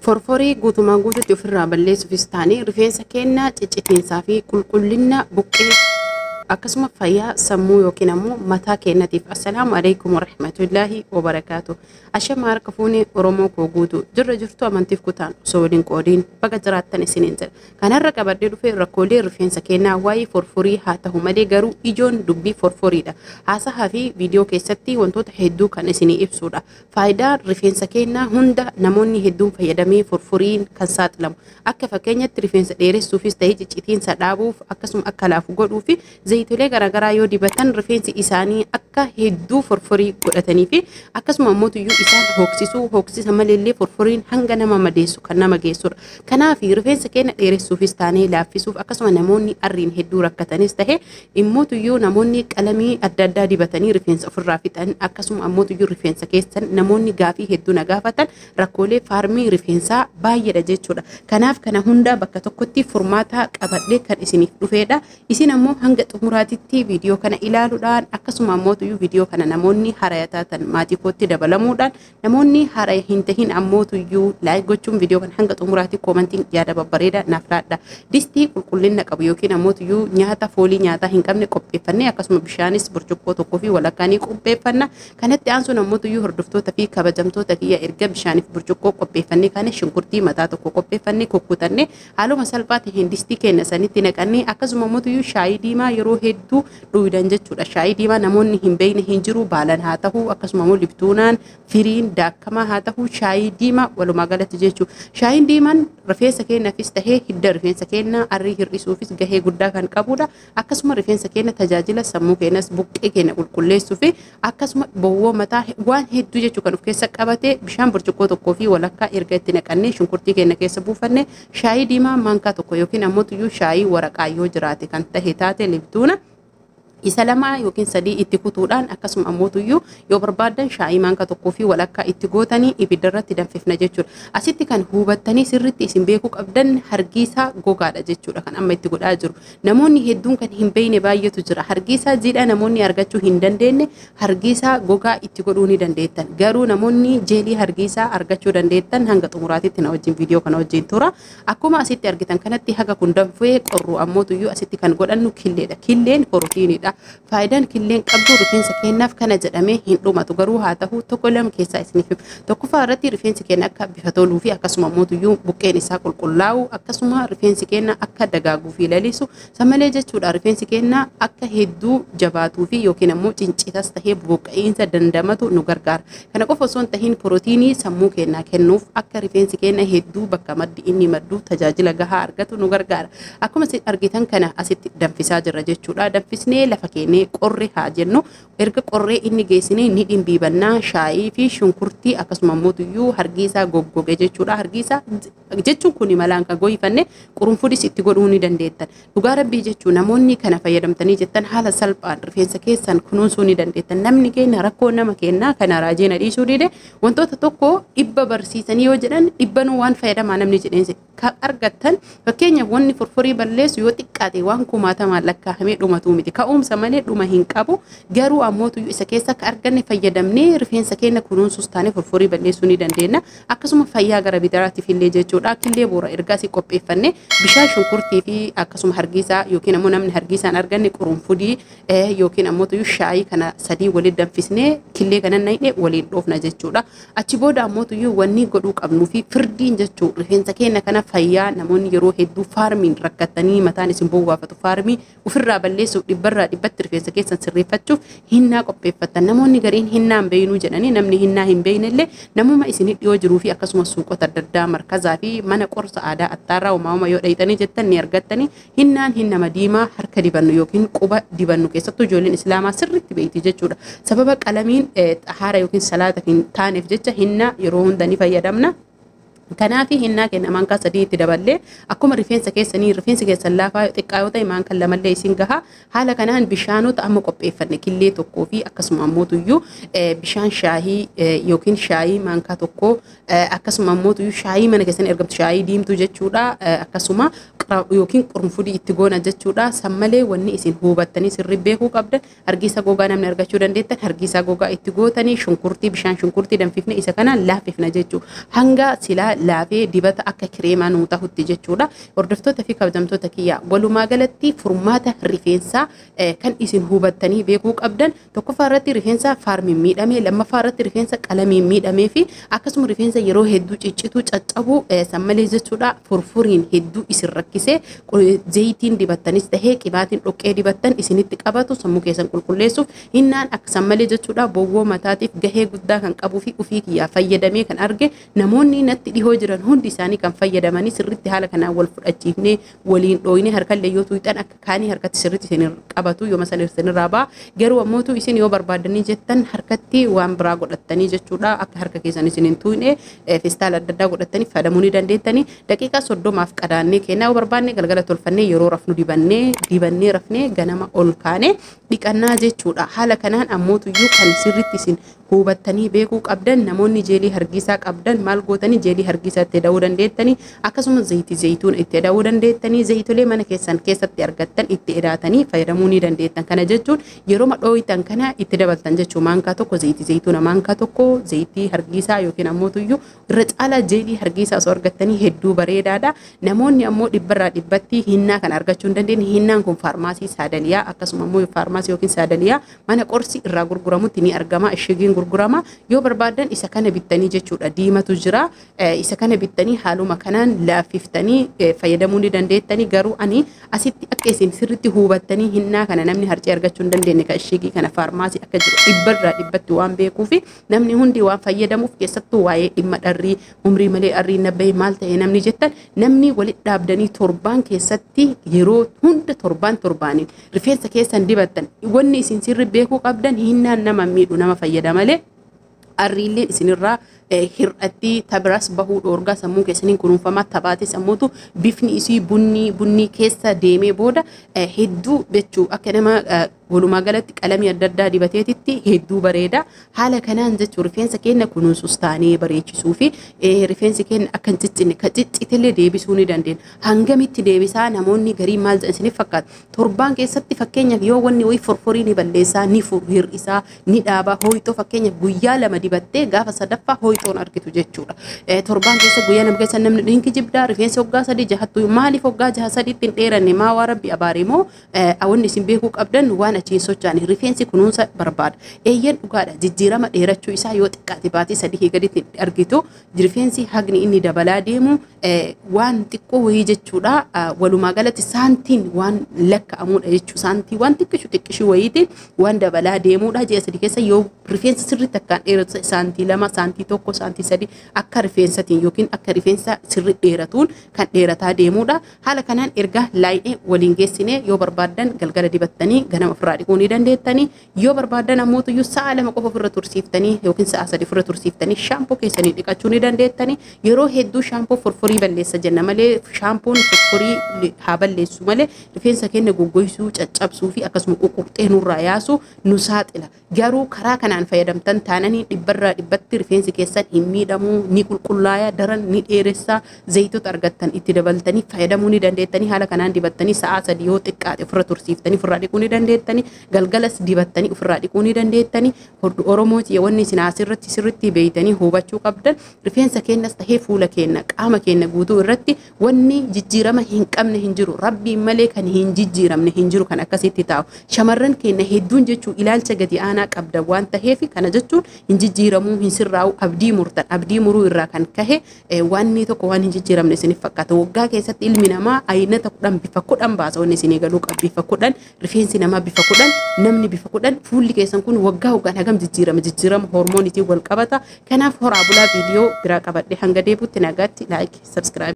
Forforii guutumaan guututti ofirraa balleessuufis taane rifeensa keenyaa ciccitiinsaa fi qulqullina buqqee akkasuma fayyaa sammuu yookiin ammoo mataa keenyatiif. Assalaamu alaikum warahmatullaahi wabarakaatu. Ashama harka fuunee Oromoo koo guutuu jirra jirtu amantiif kutaan osoo waliin qoodiin baga jiraattan isiniin jedha. Kanarra qabadhee dhufee rakkoolee rifeensa keenyaa waa'ee forforii haa ta'u malee garuu ijoon dubbii forforiidha. Haasahaa fi viidiyoo keessatti wantoota hedduu kan isinii ibsudha. Faayidaa rifeensa keenyaa hunda namoonni hedduun fayyadamee forforiin kan saaxilamu. Akka fakkeenyatti rifeensa dheeressuufis ta'ee ciccitiinsa dhaabuuf akkasuma akka laafu godhuu fi zayitolee garaagaraa yoo dibatan rifeensi isaanii akka hedduu forforii godhatanii fi akkasuma ammoo isaan hooksisuu hooksisa maleellee forforiin hanga nama madeessu kan nama geessudha. Kanaaf rifeensa keenya dheeressuufis taanee laaffisuuf akkasuma namoonni arriin hedduu rakkatanis ta'e immoo namoonni qalamii adda addaa dibatanii rifeensa ofirraa fixan akkasuma ammoo rifeensa keessan namoonni gaafii hedduu na gaafatan rakkoolee faarmii rifeensaa baay'eedha jechuudha. Kanaaf kana hunda bakka tokkotti furmaata qabadhee kan isiniif dhufeedha. Isin ammoo hanga xumuraatitti viidiyoo kana ilaaluudhaan akkasuma ammoo viidiyoo kana namoonni haraya taatan maatii kootti dabalamuudhaan namoonni haraya hin tahin ammoo like gochuun viidiyoo kana hanga xumuraatti koomantiin yaada babbareedaa naaf laadha. Distii qulqullina qabu yookiin ammoo nyaata foolii nyaataa hin qabne qopheeffannee akkasuma bishaanis burcuqqoo tokkoo fi walakkaa ni qopheeffanna. Kanatti aansuun ammoo hordoftoota fi kabajamtoota kiyya erga bishaaniif burcuqqoo qopheeffannee kana shunkurtii mataa tokko qopheeffannee kukkutannee haaluma salphaa ta'een distii keenya sanitti naqannee akkasuma ammoo shaayii diimaa yeroo hedduu dhugdan jechuudha. Shaayii diimaa namoonni hin beekne hin jiru baalan haa ta'u akkasuma immoo liftuunaan firiin daakamaa haa ta'u shaayii diimaa walumaa galatti jechuudha. Shaayiin diimaan rifeensa keenyaafis tahee hidda rifeensa keenyaa arrii hir'isuufis gahee guddaa kan qabudha. Akkasuma rifeensa keenya tajaajila sammuu keenyas buqqee keenya qulqulleessuu fi akkasuma bowwoo mataa waan hedduu jechuu kan of keessa qabate bishaan burcuqqoo tokkoo fi walakkaa erga itti naqannee shunkurtii keenya keessa buufanne shaayii diimaa maankaa tokko yookiin ammoo shaayii waraqaa yoo jiraate kan tahe taate liftuuna isa lama yookiin sadii itti kutuudhaan akkasuma ammoo yoo barbaadan shaayii maankaa tokkoo fi walakkaa itti gootanii ibidda irratti danfifna jechuudha. Asitti kan hubattanii sirriitti isin beekuu qabdan hargiisaa gogaadha jechuudha kan amma itti godhaa jiru. Namoonni hedduun kan hin beekne baay'eetu jira. Hargiisaa jiidhaa namoonni argachuu hin dandeenye hargiisaa gogaa itti godhuu ni dandeettan. Garuu namoonni jeelii hargiisaa argachuu dandeettan hanga xumuraatitti na wajjin viidiyoo kana wajjin tura. Akkuma asitti argitan kanatti haga kun danfee qorru ammoo asitti kan godhannu killeedha. Killeen pirootiiniidha. Faayidaan killeen qabdu rifeensa keenyaaf kana jedhamee hin dhumatu garuu haa ta'u tokko lama keessaa isiniif tokkoffaa irratti rifeensi keenya akka bifa toluu fi akkasuma ammoo buqqeen isaa qulqullaa'u akkasuma rifeensi keenya akka dagaaguu fi lalisu samalee jechuudha rifeensi keenya akka hedduu jabaatuu fi yookiin ammoo cincitas tahee buqqa'iinsa dandamatu nu gargaara. Kana qofa osoo hin tahin pirootiinii sammuu keenyaa kennuuf akka rifeensi keenya hedduu bakka maddi inni maddu tajaajila gahaa argatu nu gargaara. Akkuma argitan kana asitti danfisaa jirra jechuudha. Danfisnee lafa keenyee qorre haa jennu erga qorree inni geessinee ni dhimbiibannaa shaayii fi shunkurtii akkasuma ammoo hargiisaa goggoge jechuudha. Hargiisaa jechuun kun malaan kan goifanne qurunfudis itti godhuu ni dandeettan. Dhugaa rabbii jechuun namoonni kana fayyadamtanii jettan haala salphaan rifeensa keessan kunuunsuu ni dandeettan. Namni keenya rakkoo nama kennaa kana raajee na dhiisuu dide wantoota tokko dhibba barsiisanii yoo jedhan dhibbanuu waan fayyadamaa namni jedheense argattan fakkeenyaaf wanni forforii balleessu yoo xiqqaate waan kumaatamaan lakkaa'amee dhumatu miti. Ka'umsa malee dhuma hin qabu garuu ammoo isa keessa akka arganne fayyadamnee rifeensa keenya kunuunsuus taane forforii balleessuu ni dandeenya. Akkasuma fayyaa gara bidaraatiif illee jechuudha. Killee boora ergaasii qopheeffanne bishaan shunkurtii fi akkasuma hargiisaa yookiin ammoo namni hargiisaan arganne qurunfudii yookiin ammoo shaayii kana sadii waliin danfisnee killee kana naqnee waliin dhoofna jechuudha. Achi booda ammoo wanni godhuu qabnuu fi firdiin jechuu rifeensa keenya kana fayyaa namoonni yeroo hedduu faarmiin rakkatanii mataan isin bowwaafatu faarmii ofirraa balleessuuf dhibbarraa dhibbatti rifeensa keessan sirreeffachuuf hinnaa qopheeffatan. Namoonni gariin hinnaa hin beeknuu jedhanii namni hinnaa hin beeknellee namuma isin dhiyoo jiruu fi akkasuma suuqota adda addaa markazaa fi mana qorsa aadaa attaarraa uumamaa yoo dhayitanii jettan ni argattanii. Hinnaan hinnama diimaa harka dibannu yookiin quba dibannu keessattuu ijoolleen islaamaa sirriitti beekti jechuudha. Sababa qalamiin xahaara yookiin salaata hin taaneef jecha hinnaa yeroo hunda ni fayyadamna. Kanaaf hinnaa keenya maankaa sadii itti daballee akkuma rifeensa keessanii rifeensi keessan laafaa xiqqaa yoo ta'e maankaa lamallee isin gaha. Haala kanaan bishaanota amma qopheeffanne killee tokkoo fi akkasuma ammoo bishaan shaayii yookiin shaayii maankaa tokkoo akkasuma ammoo shaayii mana keessan ergamtu shaayii diimtuu jechuudha. Akkasuma Yookiin qurunfudii itti goona jechuudha. San malee wanni isin hubattanii sirrii beekuu qabdan, hargiisa gogaa namni argachuu dandeettan hargiisa gogaa itti gootanii, shunkurtii, bishaan shunkurtii danfifne isa kanaan laaffifna jechuudha. Hanga silaa laafee dibata akka kireemaa nuu tahutti jechuudha. Hordoftoota fi kabajamtoota kiyyaa, walumaa galatti furmaata rifeensaa kan isin hubattanii beekuu qabdan, tokkoffaa irratti rifeensa faarmiin miidhame, lammaffaa irratti rifeensa qalamiin miidhamee fi akkasuma rifeensa yeroo hedduu ciccituu, caccabuu, san malee jechuudha furfuriin hedduu isin rakkisee, zayitiin dibattanis tahee qibaatiin dhoqqee dibattan isinitti qabatu, sammuu keessan qulqulleessuuf hinnaan akka san malee jechuudha bowwoo mataatiif gahee guddaa kan qabuu fi ufii kiyyaa fayyadamee kan arge, namoonni natti dhihoo jiran hundi isaanii kan fayyadamanii, sirriitti haala kanaan wal fudhachiifnee waliin dhooyne, harkallee yoo tuuxan akka kaanii harkatti sirriitti isin qabatu, yoo masan isinirraa ba'a. Garuu ammootu isin yoo barbaadanii jettan harkatti waan biraa godhattanii jechuudha, akka harka keessan isin hin tuqne feestaala adda addaa godhattanii fayyadamuu ni dandeettanii. Daqiiqaa 30f qadaannee kennaa, yoo barbaanne galgala tolfannee yeroo rafnu dibannee dibannee rafnee ganama ol kaanee dhiqannaa jechuudha. Haala kanaan ammootuyyuu kan sirriitti isin hubattanii beekuu qabdan, namoonni jeelii hargisaa qabdan maal gootanii jeelii hargisaa itti da'uu dandeettanii, akkasuma zayitii zayituun itti da'uu dandeettanii, zayitolee mana keessan keessatti argattan itti edaatanii fayyadamuu ni dandeettan. Kana jechuun yeroo dhooytan kana itti dabaltan jechuun maankaa tokko zayitii zayituuna, maankaa tokko zayitii hargisaa, yookiin ammootuyyuu irra caalaa jeelii hargisaa osoo argattanii hedduu bareedaadha. Namoonni ammoo dhibbarraa dhibbatti hinnaa kana argachuu hin dandeenye, hinnaan kun faarmaasii saadaliyaa, akkasuma ammoo faarmaasii yookiin saadaliyaa mana qorsi irraa gurguramutti ni argama. Ishigiin gurgurama. Yoo barbaadan isa kana bittanii jechuudha. Diimatu jira. Isa kana bittanii haaluma kanaan laaffiftanii fayyadamuu ni dandeettanii. Garuu ani asitti akka isin sirriitti hubattanii, hinnaa kana namni harcee argachuu hin dandeenye kan ishigii kana faarmaasii akka jiru dhibbarraa dhibbatti waan beekuufi namni hundi waan fayyadamuuf, keessattuu waa'ee dhimma dharrii, umrii malee dharrii nabbaye maal ta'e namni jettan, namni walitti dhaabdanii torbaan keessatti yeroo hunda torbaan torbaaniin rifeensa keessan dibattan, wanni isin sirri beekuu qabdan, hinnaan nama miidhu, nama fayyada malee arriilleen isinirraa hir'atti tabiras bahuu dhoorgaa, sammuu keessaniin kunuunfamaa tabaate sammuutu bifni isii bunni bunni keessa deemee booda hedduu jechuu akka nama walumaa galatti qalamii adda addaa dibateetitti hedduu bareeda. Haala kanaan jechuun rifeensa keenya kunuunsus taanee bareechisuu fi rifeensi keenya akka hin ciccinne, kan ciccitellee deebisuu ni dandeenya. Hangamitti deebisaa? Namoonni garii maal jedhan isiniif fakkaata? Torbaan keessatti fakkeenyaaf yoo wanni wayii forforii ni balleessaa, ni hir'isaa, ni dhaabaa, hooyitoo fakkeenyaaf guyyaa 2 dibattee gaafa sadaffaa hooyitoon argitu jechuudha. Torbaan keessa guyyaa 2 keessa namni hin kijibdaa, rifeensi waggaa 3 jahattu maaliif waggaa jaha sadiitti hin dheeranne, maa waa rabbi abaare moo? Wanni isin beekuu qabdan, waan achiin socho'an rifeensi kunuunsa barbaada. Eeyyeen, dhugaadha, jijjiirama dheerachuu isaa yoo xiqqaate baatii 3 gaditti argitu. Rifeensi hagni inni dabalaa deemu waan xiqqoo wayii jechuudha. Walumaa galatti saantiin waan lakkaa'amudha jechuudha. Saantii waan xiqqishu xiqqishu wayiitiin waan dabalaa deemudha. Ji'a 3 keessa yoo rifeensa sirriitti akkaan dheeratu saantii 2, saantii 1, saantii 3 akka rifeensatiin yookiin akka rifeensa sirri dheeratuun kan dheerataa deemudha. Haala kanaan erga laayinee waliin geessine, yoo barbaaddan galgala dibattanii ganama ofirraa dhiquu ni dandeettanii. Yoo barbaaddan ammoo sa'a 2 qofa ofirra tursiiftanii yookiin sa'a 3 ofirra tursiiftanii shaampoo keessanii dhiqachuu ni dandeettanii. Yeroo hedduu shaampoo forforii balleessa jenna malee, shaampoon forforii haa balleessu malee rifeensa keenya goggogsuu, caccabsuu fi akkasuma ququrxee nurraa yaasu nu saaxila. Garuu karaa kanaan fayyadamtan taananii dhibbarraa dhibbatti rifeensi keessan hin miidhamuu, ni qulqullaaya, daran ni dheeressaa. Zayitoota argattan itti dabaltanii fayyadamuu ni dandeettanii. Haala kanaan dibattanii sa'a 3 yoo xiqqaate ofirra tursiiftanii ofirraa dhiquu ni dandeettanii. Galgalas dibattanii ofirraa dhiquu ni dandeettanii. Oromooti, wanni isin asirratti sirriitti beeytanii hubachuu qabdan, rifeensa keenyas tahee fuula keenya, qaama keenya guutuu irratti wanni jijjiirama hin qabne hin jiru. Rabbiin malee kan hin jijjiiramne hin jiru kan akkasitti taa'u. Shamarran keenya hedduun jechuun ilaalcha gadi aanaa qabda waan taheef, kana jechuun hin jijjiiramuu, hin sirraa'u abdii murtan. Abdii muruu irraa kan kahe wanni tokko waan hin jijjiiramne isiniif fakkaata. Waggaa keessatti ilmi namaa aynata 10, bifa 10 baasa. Wanni isinii galuu qabu, bifa 10 rifeensi namaa, bifa 10 namni, bifa 10 fuulli keessan kun waggaa waggaan hagam jijjiirama? Jijjiirama hormoonitiin wal qabata. Kanaaf horaa bulaa, viidiyoo biraa qabadhe hanga deebuutti nagaatti. Like, subscribe.